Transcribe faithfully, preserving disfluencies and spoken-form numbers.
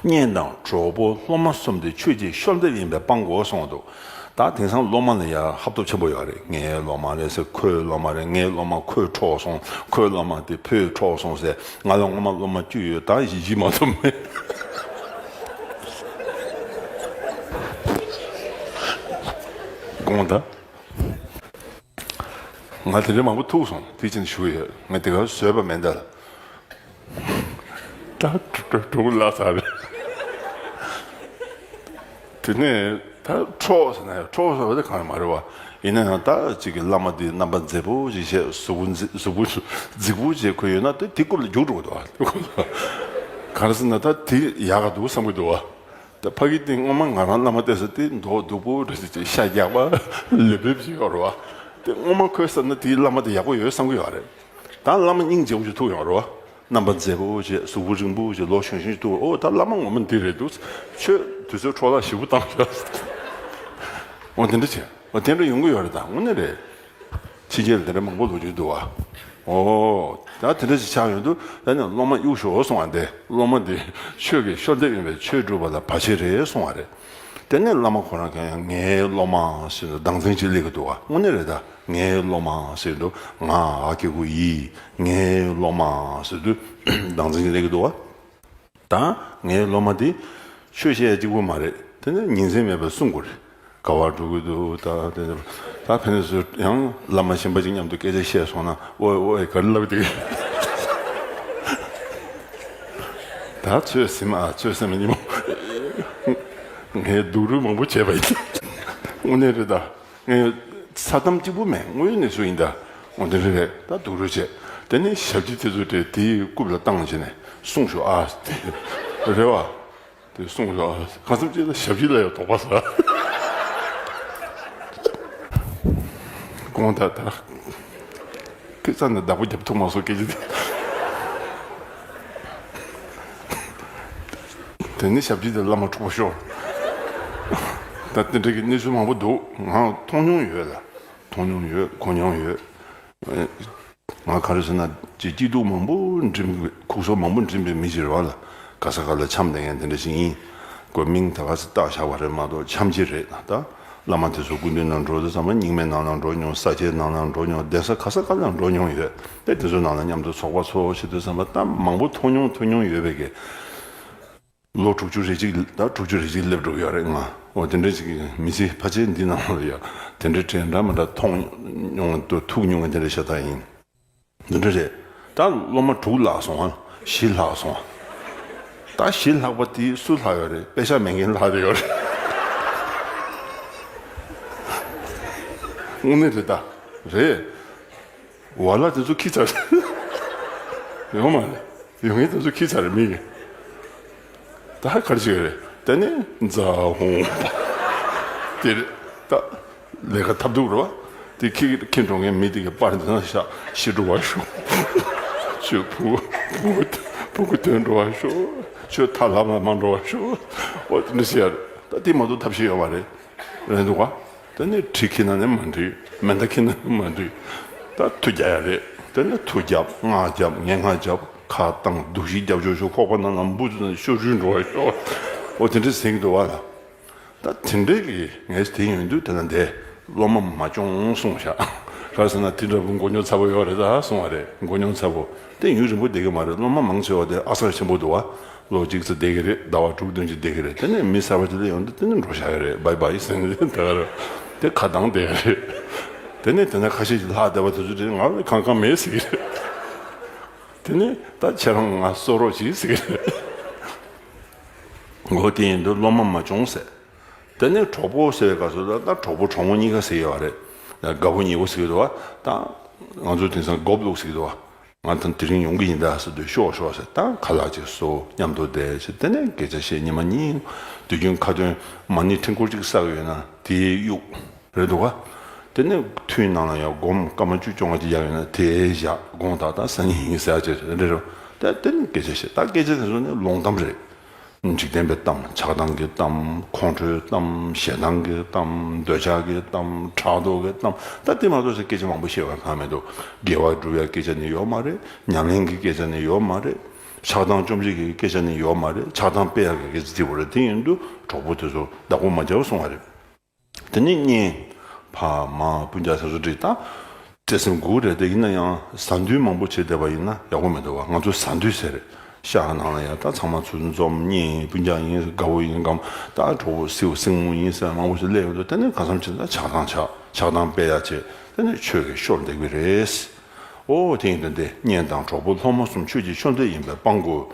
གཉེན་དང་གྲོགས་པོ་སློབ་མ་གསུམ་དེ་ཆོས་ཀྱི་བཤོལ་འདེབས་ཡིན་པས་སྤང་དགོས་གསུངས་འདུག་ད་དེང་སང་སློབ་མ་ལ་ཡང་ཧབ་ཐོབ་ཆེན་པོ་ཡོད་རེད། ངའི་སློབ་མ་རེད་ཟེར། ཁོའི་སློབ་མ་རེད། ངའི་སློབ་མ་ཁོས་འཕྲོག་སོང་། ཁོའི་སློབ་མ་དེ་ཕོས་འཕྲོག་སོང་ཟེར། ང་ལ་སྔོན་མ་སློབ་མ་བཅུ་ཡོད། ད་བཞི་བཞི་མ་གཏོགས་མེད། དགོངས་དག་ང་དེ་འདྲ་མང་པོ་ཐུག་སོང་། དེ་ཕྱིན་ཞུ་ཡོད། ང་དེ་ག་བཟོས་པ་མེད་ད། ད་གྲུ་གྲུ་ལ་ས་རེད། དེ་ནས་ད་འཕྲོག་ཟེར་ན་ཡང་འཕྲོག་ཟེར་བ་དེ་གང་ཡང་མ་རེད་བ། ཡིན་ན་ཡང་ད་ཅིག་གི་བླ་མ་དེ་རྣམ་པ་མཛེས་པོ་ཞིག་བྱས། གཟུགས་པོ་མཛེས། གཟུགས་པོ་རྫིག་པོ་བྱས་ཁོ་ཡོད་ན་དེ་དེ་སྐོར་ལ་རྒྱུགས་འགྲོ་གི་འདུག་བ། གང་རེད་ཟེར་ན་ད་དེ་ཡག་ག་འདུག་བསམ་གི་འདུག་བ། ད་ཕ་གི་སྟེང་སྔོན་མ་ང་རང་བླ་མ་བལྟས་ས་དེ་མདོག་སྡུག་པོ་འདྲ་ཞིག་ཤ་རྒྱགས་པ་ལེབ་ལེབ་ཞིག་ཡོད་རེད་བ། དེ་སྔོན་མ་ཁོས་བསམ་ན་དེའི་བླ་མ་དེ་ཡག་པོ་ཡོད་བསམ་གི་ཡོད་རེད། ད་བླ་མ་སྙིང་རྗེ་པོ་ཞིག་ཐུག་ཡོང་རེད་བ། རྣམ་པ་མཛེས་པོ་ཞིག་གཟུགས་པོ་རིང་པོ་ཞིག་ལོ་གཞོན་གཞོན་ཞིག་ཐུག་འོ་ད་བླ་མ་ངོ་མ་འདི་རེད་འདུག་ཁྱོད་དུས་ཚོད་འཕྲོ་བརླག་ཞེ་པོ་བཏང་ཤག་འོ་དེ་འདྲ་བྱས། འོ་དེ་འདྲ་ཡོང་གི་ཡོད་རེད། ད་དངོས་གནས་རེད། ཕྱི་རྒྱལ་ལ་དེ་འདྲ་མང་པོ་ལོ་རྒྱུས་འདུག་བ། ཨོ། ད་དེ་འདྲ་ཞིག་ཆགས་ཡོང་དུས་ད་ནི་སློབ་མ་གཡུག་ཞོག་གསུང་བ་འདི། སློབ་མ་འདི་ཆོས་ཀྱི་བཤོལ་འདེབས་ཡིན་པས་ཆོས་སྒྲུབ་པ་ལ་བར་ཆད་རེད་གསུང་བ་རེད། དེ་ནས་བླ་མ་ཁོ་རང་གང་ཡང་ངའི་སློབ་མ་ཟེར་དུས་སྡང་འཛིན་ཅིག་སླེབས་ཀྱི་འདུག་བ། དངོས་གནས་རེད། ད་ངའི་སློབ་མ་ཟེར་དུས་ང་ཨ་ཁེ་གུ་ཡི་ངའི་སློབ་མ་ཟེར་དུས་སྡང་འཛིན་ཅིག་སླེབས་ཀྱི་འདུག་བ། ད་ངའི་སློབ་མ་དེ་ཆོས་བཤད་ཡ་གཅིག་པུ་མ་རེད། དེ་ནས་ཉིན་མཚན་མེད་པར་གསུང་དགོས་རེད། ག་བར་འགྲོ་གི་འདུག་ད་དེ་ད་ཕན་ཚུན་ཡང་བླ་མ་གཞན་པ་ཅིག་མཉམ་དུ་སྐད་ཆ་བཤད་སོང་ན་ཨོའི་ཨོའི་ག་རེ་ལབ་འདུག་ད་ཚོད་ཟིན་ཨ་ཚོད་ཟིན་མ་ཉིན་མོ་ངས་སྡུག་རུས་མང་པོ་བྱས་པ་ཡིན། དངོས་གནས་རེད་ད། ངས་ས་གཏམ་གཅིག་པུ་མེད། དངོས་ཡོད་གནས་ཚུལ་ཡིན་ད། འོ་དེ་རེད་རེད། ད་སྡུག་རུས་བྱས། དེ་ནས་ཞབས་ཕྱི་དེ་ཚོ་དེ་དེའི་རྐུབ་ལ་བཏང་བྱས་ནས་སྲུང་ཤོག་ཨ་དེ་རེད་བ། དེ་སྲུང་ཤོག་ཨ། གང་འཚམ་ཅིག་ལ་ཞབས་ཕྱི་ལ་ཡང་དོགས་པ་ཟ། དགོངས་དག་ད། སྐུ་ཚ་ནས་བདག་པོ་རྒྱབ་ཐུབ་མ་སོང་སྐད་ཆ་དེ། དེ་ནི་ཞབས་ཕྱི་དེ་བླ་མ་འཁྲུག་པ་ཤོར། ད་དེ་འདྲ་གི་གནས་ཚུལ་མང་པོ་འདུག་ང་མཐོང་མྱོང་ཡོད་ལ། མཐོང་མྱོང་ཡོད། གོ་མྱོང་ཡོད། ང་ག་རེ་ཟེར་ན་ཅིག་སྐྱིད་སྡུག་མང་པོ་འགྲིམ་གི་ཁུག་སོ་མང་པོ་འགྲིམ་པའི་མི་ཞིག་རེད་བ་ལ། ག་ས་ག་ལ་འཆམ་བསྡད་མཁན་དེ་འདྲ་ཞིག་ཡིན། ཁོའི་མིང་ད་ག་ས་བཏགས་བཞག་པ་རེད་མ་གཏོགས་འཆམ་ཅིག་རེད་ད། བླ་མ་དེ་ཚོ་སྐུ་མདུན་ནང་འགྲོ་དུས་ཙམ་པ་རྙིང་མའི་ནང་ལ་འགྲོ་མྱོང་། ས་སྐྱའི་ནང་ལ་འགྲོ་མྱོང་། གདན་ས་ག་ས་ག་ལ་འགྲོ་མྱོང་ཡོད། དེ་དེ་ཚོའི་ནང་ལ་མཉམ་དུ་ཚོགས་པ་ཚོགས་བྱེད་དུས་ཙམ་པ་ད་མང་པོ་མཐོང་མྱོང་ཐོས་མྱོང་ཡོད་པའི་གི། ལོ་དྲུག་ཅུ་རེ་གཅིག་ད་དྲུག་ཅུ་རེ་གཅིག་སླེབས་འགྲོ་གི་ཡོད་རེད་ང་། འོ་དེ་འདྲ་ཅིག་མི་ཚེ་ཕལ་ཆེར་འདི་ནང་ལ་ཡ་དེ་འདྲ་དྲན་འདྲ་མི་འདྲ་མཐོང་མྱོང་དུ་ཐུག་མྱོང་བ་དེ་འདྲ་ཤ་སྟག་ཡིན། འདི་འདྲ་རེད། ད་སློབ་མ་དྲུག་ལྷག་སོང་ཨ། བཞི་ལྷག་སོང་ཨ། ད་བཞི་ལྷག་པ་དེ་སུ་ལྷག་ཡོད་རེད། པེ་ཤག་མེད་མཁན་ལྷག་དེ་ཡོད་རེད། དངོས་གནས་རེད་ད། རེད། ཝ་ལ་དེ་ཚོ་ཁྱི་ཚ་རེད། ཡོང་མ་རེད། ཡོང་མཁན་དེ་ཚོ་ཁྱི་ཚ་རེད་མི་གི། ད་ག་རེ་བྱེད་ཀྱི་རེད། དེ་ནས་ཛ་ཧོང་པ་དེ་རེད་ད། ལས་ཀ་ཐབས་སྡུག་རེད་བ། དེ་ཁྱི་ཁྱི་འགྲོ་མཁན་མི་དེ་གི་པར་འདི་ན་བཞག་ཤི་འགྲོ་བ་ཤོག་ཁྱོད་བུ་བུ་བུ་གུ་དོན་འགྲོ་བ་ཤོག་ཁྱོད་ཐ་ལ་མ་མ་འགྲོ་བ་ཤོག་འོ་དེ་འདྲ་ཟེར་ཡ་རེད། ད་དེ་མ་གཏོགས་ཐབས་ཤེས་ཡོད་མ་རེད། རེད་འདུག་ག་དེ་ནས་གྲི་ཁྱེར་ན་ནི་མ་འགྲིག་མེ་མདའ་ཁྱེར་ན་ནི་མ་འགྲིག་ད་མཐུ་རྒྱག་ཡ་རེད། དེ་ནས་མཐུ་རྒྱབ། སྔགས་རྒྱབ། ངན་སྔགས་རྒྱབ། ཁ་བཏང་། སྡུག་ཤི་རྒྱབ་ཆོག་ཆོག་ཁོག་པ་ནང་ལ་འབུ་ཚུ་ནང་ཤོར་ཤུར་འགྲོ་བ་ཤོག་འོ་དེ་འདྲ་ཟེར་གྱི་འདུག་བ་ལ། ད་དེ་འདྲའི་གི་ངས་དེ་ཡོང་དུས་དེ་ན་འདས་སློབ་མ་མ་སྐྱོང་གསུངས་བཞག་ག་རེ་ཟེར་ན་དེ་འདྲ་བུ་མགོ་རྙོག་ཚ་པོ་ཡོད་རེད་ད་གསུངས་བ་རེད། མགོ་རྙོག་ཚ་པོ་དེ་ཡུན་རིང་པོ་བསྡད་གི་མ་རེད། སློབ་མ་མང་ཆེ་བ་དེ་ཨ་གསར་ཆེན་པོ་འདུག་བ། ལོ་གཅིག་ཙམ་བསྡད་གི་རེད། ཟླ་བ་དྲུག་བདུན་ཅིག་བསྡད་གི་རེད། དེ་ནས་མི་གསར་པ་དེ་ལ་ཡོང་དུས་དེ་ནས་འགྲོ་བཞག་གི་རེད། བྷའི་བྷའི་ཟེར་ནས་དེ་ག་རེ་དེ་ཁ་གདངས་བསྡད་གི་རེད། དེ་ནས་དེ་ན་ཁ་ཤས་ཀྱིས་ལྷག་བསྡད་པ་དེ་ཚོ་དེ་ང་ལ་གང་གང་མེད་ཟེར་གི་རེད། དེ་ནས་ད་ཁྱེད་རང་ང་གསོ་རོགས་གྱིས་ཟེར་གི་རེད། འོ་དེ་ཡིན་དུས་སློབ་མ་མ་སྐྱོང་ཟེར། དེ་ནས་གྲོགས་པོ་ཟེར་བའི་སྐབས་སུ་ད་ད་གྲོགས་པོ་གྲོགས་མོ་གཉིས་ཀ་ཟེར་ཡོད་རེད། དགའ་པོ་ཉེ་པོ་ཟེར་གི་འདུག་བ། ད་ང་ཚོ་དེང་སང་སྒོབ་ལུག་ཟེར་གི་འདུག་བ། ང་ད་དེ་རིང་ཡོང་གི་ཡིན་ད་ཟེར་དུས་ཤོག་ཤོག་ཟེར། ད་ཁ་ལག་ཅིག་གསོ། མཉམ་དུ་བསྡད་ཟེར། དེ་ནས་སྐད་ཆ་བཤད། ཉི་མ་གཉིས་དུས་རྒྱུན་ཁ་ཏོན་མ་ཎི་ཕྲེང་སྐོར་གཅིག་བསགས་ཡོད་ན་དེ་གཡུག་རེད་འདུག་ག་དེ་ནས་ཐུན་ནང་ལ་ཡང་སྒོམ་སྐར་མ་བཅུ་བཅོ་ལྔ་ཅིག་ཡར་ཡོད་ན་དེ་བཞག་དགོངས་དག་ད་སང་ཉིན་ཡིན་ཟེར་ཡ་ཅིག་རེད་རེད། ད་དེ་ནས་སྐད་ཆ་བཤད། ད་སྐད་ཆ་དེ་ཚོ་ནི་ལོང་གཏམ་རེད། འཇིག་རྟེན་པའི་གཏམ། ཆགས་སྡང་གི་གཏམ། ཁོང་ཁྲོའི་གཏམ། ཞེ་སྡང་གི་གཏམ། འདོད་ཆགས་ཀྱི་གཏམ། ཕྲག་དོག་གི་གཏམ། ད་དེ་མ་གཏོགས་སྐད་ཆ་མང་པོ་བཤད་པ་གང་མི་འདུག་དགེ་བ་སྒྲུབ་ཡ་སྐད་ཆ་ནི་ཡོད་མ་རེད། ཉམས་ལེན་གྱི་སྐད་ཆ་ནི་ཡོད་མ་རེད། ཆགས་སྡང་བཅོམ་བྱེད་ཀྱི་སྐད་ཆ་ནི་ཡོད་མ་རེད། ཆགས་སྡང་སྤེལ་ཡག་གི་སྐད་ཆ་དེ་བོ་རེད། དེ་ཡིན་དུས་གྲོགས་པོ་དེ་ཚོ་བདག་པོ་མ་བྱའོ་གསུང་བ་རེད། དེ་ནས་གཉེན། ཕ་མ་སྤུན་ཀྱག་སོ་སོ་བསྒྲིགས་དང་། བརྩེ་སེམས་དགུ་རེད། དེ་ཡིན་ན་ཡང་ཟ་འདུལ་མང་པོ་བྱེད་བསྡད་པ་ཡིན་ན་ཡག་པོ་མི་འདུག་བ། ང་ཚོ་ཟ་འདུལ་ཟེར་རེད། ཤག་ནང་ལ་ཡང་ད་ཚང་མ་ཚུར་འཛོམས། གཉེན་སྤུན་ཀྱག་ཡིན། དགའ་བོ་ཡིན་གམ། ད་གྲོགས་པོ་སེའུ་སྲིང་མོ་ཡིན་ཟེར་མང་པོ་ཞིག་སླེབས་ཡོང་དུས། དེ་ནས་གང་འཚམ་ཅིག་ད་ཆགས་སྡང་ཆགས། ཆགས་སྡང་སྤེལ་ཡག་བྱེད། དེ་ནས་ཆོས་ཀྱི་ཤོར་བསྡད་ཀྱི་རེད། ཨོ་དེ་ཡིན་དུས་འདི་གཉེན་དང་གྲོགས་པོ་སློབ་མ་གསུམ་ཆོས་ཀྱི་ཤོ་འདི་ཡིན་པས་སྤང་དགོས།